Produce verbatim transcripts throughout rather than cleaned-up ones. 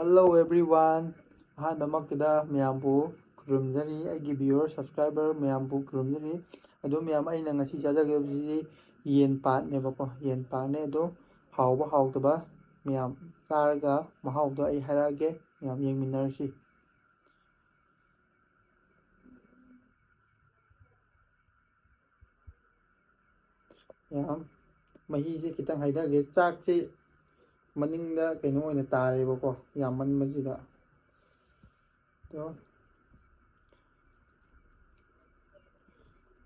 Hello everyone, ꯑꯍꯥꯟꯕꯃꯛꯇꯗ ꯃꯌꯥꯝꯕꯨ ꯈꯨꯔꯨꯝꯖꯔꯤ, ꯑꯩꯒꯤ viewer subscriber ꯃꯌꯥꯝꯕꯨ ꯈꯨꯔꯨꯝꯖꯔꯤ꯫ ꯑꯗꯣ ꯃꯌꯥꯝ, ꯑꯩꯅ ꯉꯁꯤ ꯆꯥꯖꯒꯗꯕꯁꯤꯗꯤ ꯌꯦꯟ ꯄꯥꯠꯅꯦꯕꯀꯣ, ꯌꯦꯟ ꯄꯥꯠꯅꯦ꯫ ꯑꯗꯣ ꯍꯥꯎꯕ ꯍꯥꯎꯇꯕ ꯃꯌꯥꯝ ꯆꯥꯔꯒ ꯃꯍꯥꯎꯗꯣ ꯑꯩ ꯍꯥꯏꯔꯛꯑꯒꯦ, ꯃꯌꯥꯝ ꯌꯦꯡꯃꯤꯟꯅꯔꯁꯤ꯫ ꯌꯥꯝ ꯃꯍꯤꯁꯦ ꯈꯤꯇꯪ ꯍꯩꯊꯒꯦ꯫ ꯆꯥꯛꯁꯦ ꯃꯅꯤꯡꯗ ꯀꯩꯅꯣ ꯑꯣꯏꯅ ꯇꯥꯔꯦꯕꯀꯣ, ꯌꯥꯝꯃꯟꯕꯁꯤꯗ꯫ ꯑꯗꯣ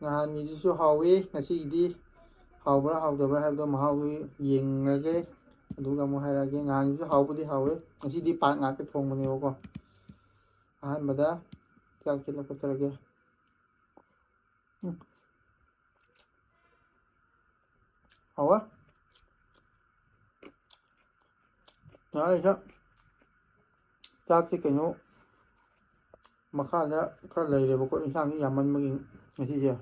ꯅꯍꯥꯟꯒꯤꯗꯨꯁꯨ ꯍꯥꯎꯋꯤ, ꯉꯁꯤꯒꯤꯗꯤ ꯍꯥꯎꯕ꯭ꯔꯥ ꯍꯥꯎꯇꯕ꯭ꯔꯥ ꯍꯥꯏꯕꯗꯣ ꯃꯍꯥꯎꯗꯨ ꯌꯦꯡꯉꯒꯦ, ꯑꯗꯨꯒ ꯑꯃꯨꯛ ꯍꯥꯏꯔꯛꯑꯒꯦ꯫ ꯅꯍꯥꯟꯒꯤꯁꯨ ꯍꯥꯎꯕꯨꯗꯤ ꯍꯥꯎꯋꯦ, ꯉꯁꯤꯗꯤ ꯄꯥꯠ ꯉꯥꯛꯇ ꯊꯣꯡꯕꯅꯦꯕꯀꯣ꯫ ꯑꯍꯥꯟꯕꯗ ꯆꯥꯛꯁꯦ ꯂꯧꯈꯠꯆꯔꯒꯦ꯫ ꯎꯝ꯫ ꯍꯥꯎꯋꯦ꯫ ꯉꯥꯏꯁꯦ ꯆꯥꯛꯁꯦ ꯀꯩꯅꯣ ꯃꯈꯥꯗ ꯈꯔ ꯂꯩꯔꯦꯕꯀꯣ, ꯏꯟꯁꯥꯡꯁꯤ ꯌꯥꯝꯃꯟꯕꯒꯤ ꯉꯁꯤꯁꯦ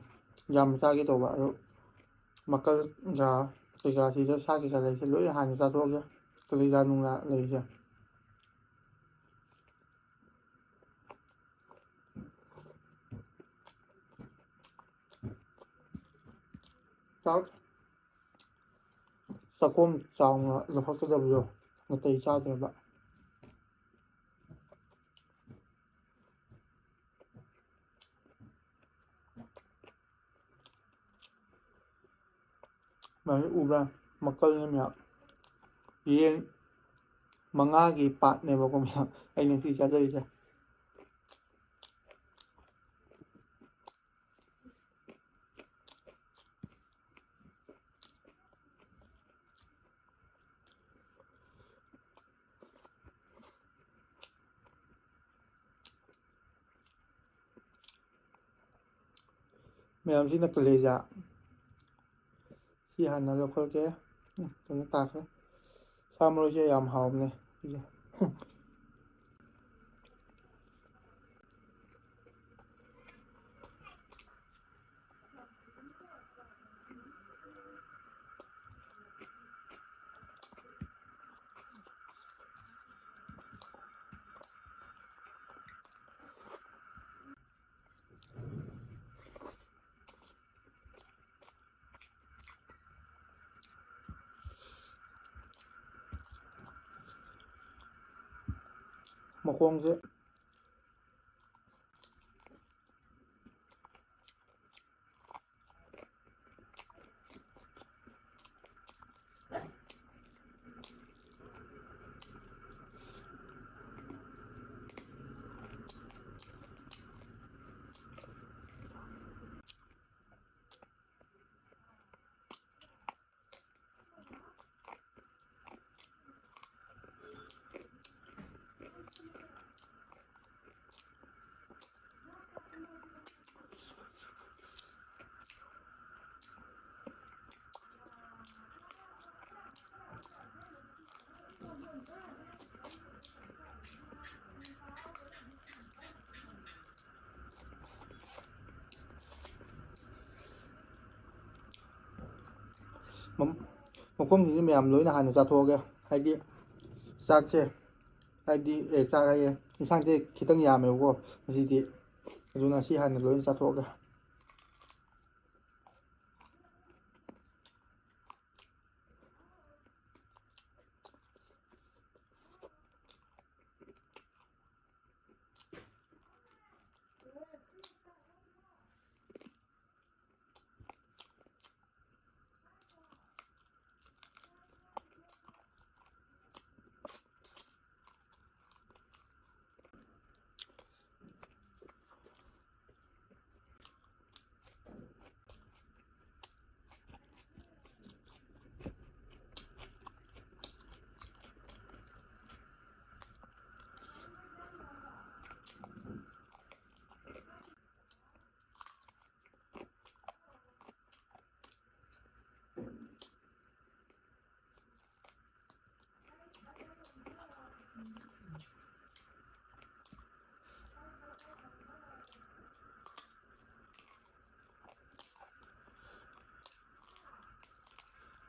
ꯌꯥꯝ ꯆꯥꯒꯦ ꯇꯧꯕ, ꯑꯗꯣ ꯃꯀꯜꯒ ꯀꯩꯀꯥꯁꯤꯗ ꯁꯥ ꯀꯩꯀꯥ ꯂꯩꯔꯤꯁꯦ ꯂꯣꯏ ꯍꯥꯟꯅ ꯆꯥꯊꯣꯛꯑꯒꯦ, ꯀꯂꯤꯖꯥ ꯅꯨꯡꯂꯥ ꯂꯩꯔꯤꯁꯦ꯫ ꯆꯥꯛ ꯆꯥꯛꯈꯣꯝ ꯆꯥꯎꯅ ꯂꯧꯈꯠꯀꯗꯕꯗꯣ ꯅꯥꯇꯩ ꯆꯥꯗ꯭ꯔꯕ꯫ ꯃꯌꯥꯝꯁꯦ ꯎꯕ꯭ꯔꯥ? ꯃꯀꯜꯅꯦ ꯃꯌꯥꯝ꯫ ꯌꯦꯟ ꯃꯉꯥꯒꯤ ꯄꯥꯠꯅꯦꯕꯀꯣ ꯃꯌꯥꯝ ꯑꯩꯅ ꯉꯁꯤ ꯆꯥꯖꯔꯤꯁꯦ꯫ ꯃꯌꯥꯝꯁꯤꯅ ꯀꯂꯦꯖꯥ꯫ ꯁꯤ ꯍꯥꯟꯅ ꯂꯧꯈꯠꯀꯦ꯫ ꯎꯝ, ꯀꯩꯅꯣ ꯇꯥꯈ꯭ꯔꯦ꯫ ꯁꯥ ꯃꯔꯣꯏꯁꯦ ꯌꯥꯝ ꯍꯥꯎꯕꯅꯦ ꯁꯤꯁꯦ꯫ ꯃꯈꯣꯡꯁꯦ꯫ ꯃꯈꯣꯡꯁꯤꯡꯁꯦ ꯃꯌꯥꯝ ꯂꯣꯏꯅ ꯍꯥꯟꯅ ꯆꯥꯊꯣꯛꯑꯒꯦ꯫ ꯍꯥꯏꯗꯤ ꯆꯥꯛꯁꯦ, ꯍꯥꯏꯗꯤ, ꯑꯦ, ꯆꯥꯛ ꯍꯥꯏꯌꯦ, ꯏꯟꯁꯥꯡꯁꯦ ꯈꯤꯇꯪ ꯌꯥꯝꯃꯦꯕꯀꯣ ꯉꯁꯤꯗꯤ꯫ ꯑꯗꯨꯅ ꯁꯤ ꯍꯥꯟꯅ ꯂꯣꯏꯅ ꯆꯥꯊꯣꯛꯑꯒꯦ꯫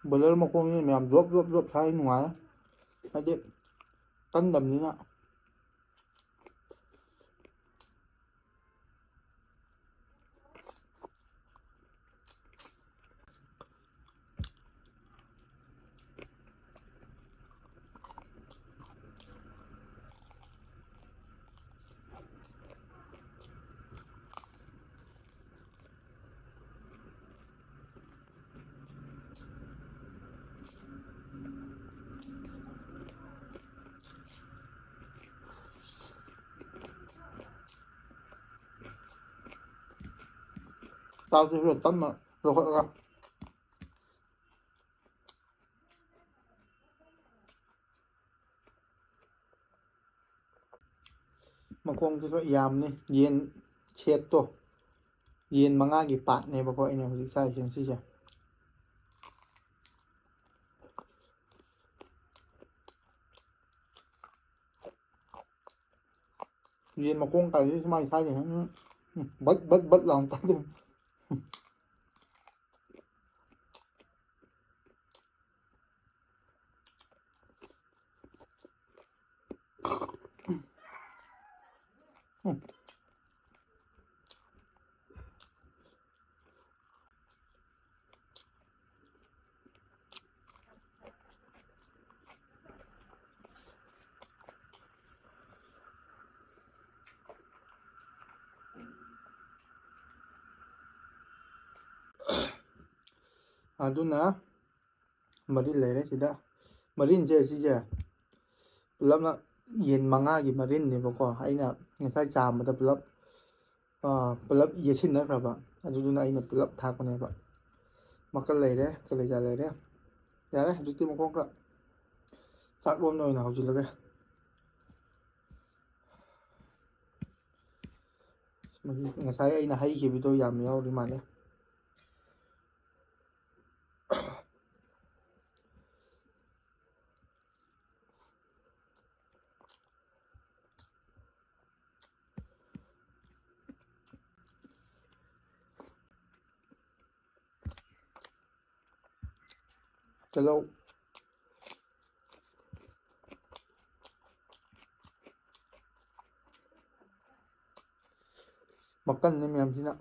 ꯕꯣꯏꯂꯔ ꯃꯈꯣꯡꯁꯤꯅ ꯃꯌꯥꯝ ꯖꯣꯞ ꯖꯣꯞ ꯖꯣꯞ ꯁꯥꯏ, ꯅꯨꯡꯉꯥꯏ꯫ ꯍꯥꯏꯗꯤ ꯀꯟꯗꯕꯅꯤꯅ꯫ ꯆꯥꯛꯁꯤ ꯈꯔ ꯇꯞꯅ ꯂꯧꯈꯠꯂꯒ꯫ ꯃꯈꯣꯡꯁꯤꯁꯨ ꯌꯥꯝꯅꯤ꯫ ꯌꯦꯟ ꯁꯦꯠꯇꯣ, ꯌꯦꯟ ꯃꯉꯥꯒꯤ ꯄꯥꯠꯅꯦꯕꯀꯣ ꯑꯩꯅ ꯍꯧꯖꯤꯛ ꯆꯥꯔꯤꯁꯦ ꯉꯁꯤꯁꯦ꯫ ꯌꯦꯟ ꯃꯈꯣꯡ ꯀꯥꯏꯁꯤ ꯁꯨꯃꯥꯏꯅ ꯁꯥꯏꯅꯤ꯫ ꯎꯝ, ꯎꯝ, ꯕꯠ ꯕꯠ ꯕꯠ ꯂꯥꯎꯅ ꯇꯥꯗꯣꯏꯅꯤ꯫ ꯑꯗꯨꯅ ꯃꯔꯤꯜ ꯂꯩꯔꯦ ꯁꯤꯗ꯫ ꯃꯔꯤꯟꯁꯦ ꯁꯤꯁꯦ ꯄꯨꯂꯞꯅ ꯌꯦꯟ ꯃꯉꯥꯒꯤ ꯃꯔꯤꯟꯅꯦꯕꯀꯣ꯫ ꯑꯩꯅ ꯉꯁꯥꯏ ꯆꯥꯝꯕꯗ ꯄꯨꯂꯞ, ꯑꯥ, ꯄꯨꯂꯞ ꯌꯦꯠꯁꯤꯟꯅꯈ꯭ꯔꯕ꯫ ꯑꯗꯨꯗꯨꯅ ꯑꯩꯅ ꯄꯨꯂꯞ ꯊꯥꯛꯄꯅꯦꯕ꯫ ꯃꯀꯜ ꯂꯩꯔꯦ, ꯀꯂꯦꯖꯥ ꯂꯩꯔꯦ꯫ ꯌꯥꯔꯦ, ꯍꯧꯖꯤꯛꯇꯤ ꯃꯈꯣꯡ ꯈꯔ ꯆꯥꯛꯂꯣꯝꯗ ꯑꯣꯏꯅ ꯍꯧꯖꯤꯜꯂꯒꯦ꯫ ꯃꯍꯤ ꯉꯁꯥꯏ ꯑꯩꯅ ꯍꯩꯈꯤꯕꯗꯣ ꯌꯥꯝ ꯌꯥꯎꯔꯤ ꯃꯥꯜꯂꯦ꯫ ꯇꯤꯜꯍꯧ꯫ ꯃꯀꯟꯅꯤ ꯃꯌꯥꯝꯁꯤꯅ꯫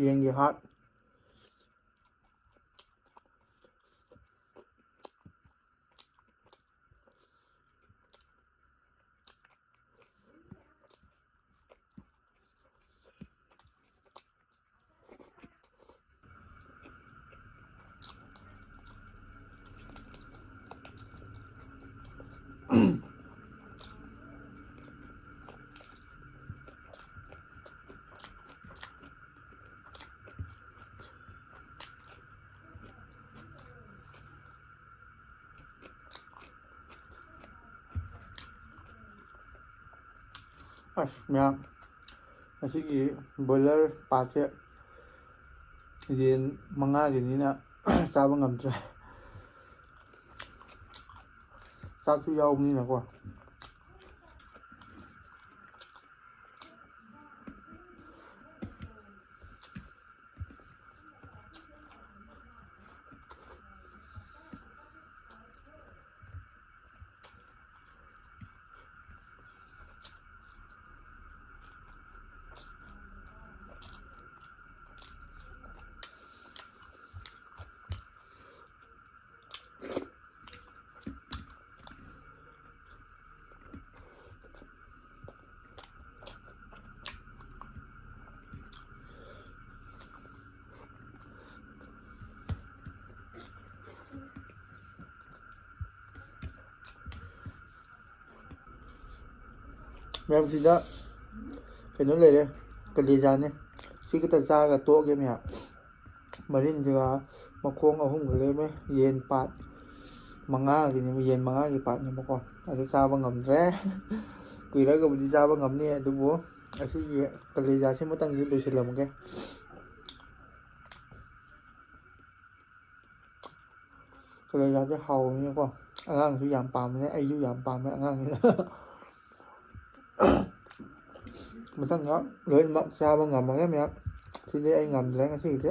ꯌꯦꯟꯒꯤ heart꯫ ꯑꯁ ꯃꯌꯥꯝ, ꯉꯁꯤꯒꯤ ꯕꯣꯏꯂꯔ ꯄꯥꯠꯁꯦ ꯌꯦꯟ ꯃꯉꯥꯒꯤꯅꯤꯅ ꯆꯥꯕ ꯉꯝꯗ꯭ꯔꯦ꯫ ꯆꯥꯛꯁꯨ ꯌꯥꯎꯕꯅꯤꯅꯀꯣ꯫ ꯃꯌꯥꯝꯁꯤꯗ ꯀꯩꯅꯣ ꯂꯩꯔꯦ, ꯀꯂꯦꯖꯥꯅꯦ꯫ ꯁꯤ ꯈꯛꯇ ꯆꯥꯔꯒ ꯇꯣꯛꯑꯒꯦ ꯃꯌꯥꯝ꯫ ꯃꯔꯤꯟꯁꯤꯒ ꯃꯈꯣꯡ ꯑꯍꯨꯝꯒ ꯂꯩꯔꯝꯃꯦ꯫ ꯌꯦꯟ ꯄꯥꯠ ꯃꯉꯥꯒꯤꯅꯦꯕ, ꯌꯦꯟ ꯃꯉꯥꯒꯤ ꯄꯥꯠꯅꯦꯕꯀꯣ꯫ ꯑꯗꯨ ꯆꯥꯕ ꯉꯝꯗ꯭ꯔꯦ꯫ ꯀꯨꯏꯔꯒꯕꯨꯗꯤ ꯆꯥꯕ ꯉꯝꯅꯤ, ꯑꯗꯨꯕꯨ ꯑꯁꯤꯒꯤ ꯀꯂꯦꯖꯥꯁꯤꯃꯇꯪꯗꯤ ꯂꯣꯏꯁꯤꯜꯂꯝꯃꯒꯦ꯫ ꯀꯂꯦꯖꯥꯁꯦ ꯍꯥꯎꯕꯅꯤꯅꯀꯣ, ꯑꯉꯥꯡꯁꯨ ꯌꯥꯝ ꯄꯥꯝꯕꯅꯦ, ꯑꯩꯁꯨ ꯌꯥꯝ ꯄꯥꯝꯃꯦ ꯑꯉꯥꯡꯅꯤꯅ꯫ ꯃꯊꯪꯗ ꯂꯣꯏꯅꯃꯛ ꯆꯥꯕ ꯉꯝꯃꯒꯦ ꯃꯌꯥꯝ꯫ ꯁꯤꯗꯤ ꯑꯩ ꯉꯝꯗ꯭ꯔꯦ ꯉꯁꯤꯒꯤꯗꯤ꯫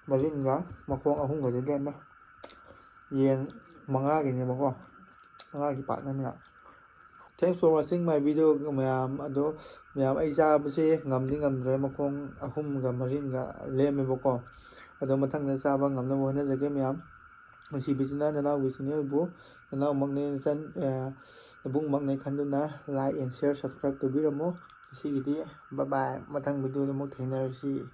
ꯃꯔꯤꯟꯒ ꯃꯈꯣꯡ ꯑꯍꯨꯝꯒꯗꯤ ꯂꯦꯝꯃꯦ꯫ ꯌꯦꯟ ꯃꯉꯥꯒꯤꯅꯦꯕꯀꯣ, ꯃꯉꯥꯒꯤ ꯄꯥꯠꯅꯦ ꯃꯌꯥꯝ꯫ Thanks for watching my video ꯃꯌꯥꯝ꯫ ꯑꯗꯣ ꯃꯌꯥꯝ, ꯑꯩ ꯆꯥꯕꯁꯦ ꯉꯝꯗꯤ ꯉꯝꯗ꯭ꯔꯦ, ꯃꯈꯣꯡ ꯑꯍꯨꯝꯒ ꯃꯔꯤꯒ ꯂꯦꯝꯃꯦꯕꯀꯣ꯫ ꯑꯗꯣ ꯃꯊꯪꯗ ꯆꯥꯕ ꯉꯝꯅꯕ ꯍꯣꯠꯅꯖꯒꯦ ꯃꯌꯥꯝ꯫ ꯅꯨꯡꯁꯤꯕꯤꯗꯨꯅ ꯅꯅꯥꯎꯒꯤ ꯆꯦꯅꯦꯜꯕꯨ ꯅꯅꯥꯎꯃꯛꯅꯦ, ꯅꯆꯟ, ꯑꯦ, ꯅꯕꯨꯡꯃꯛꯅꯦ ꯈꯟꯗꯨꯅ like and share, subscribe ꯇꯧꯕꯤꯔꯝꯃꯨ꯫ ꯉꯁꯤꯒꯤꯗꯤ bye bye, ꯃꯊꯪ ꯚꯤꯗꯤꯑꯣꯗ ꯑꯃꯨꯛ ꯊꯦꯡꯅꯔꯁꯤ꯫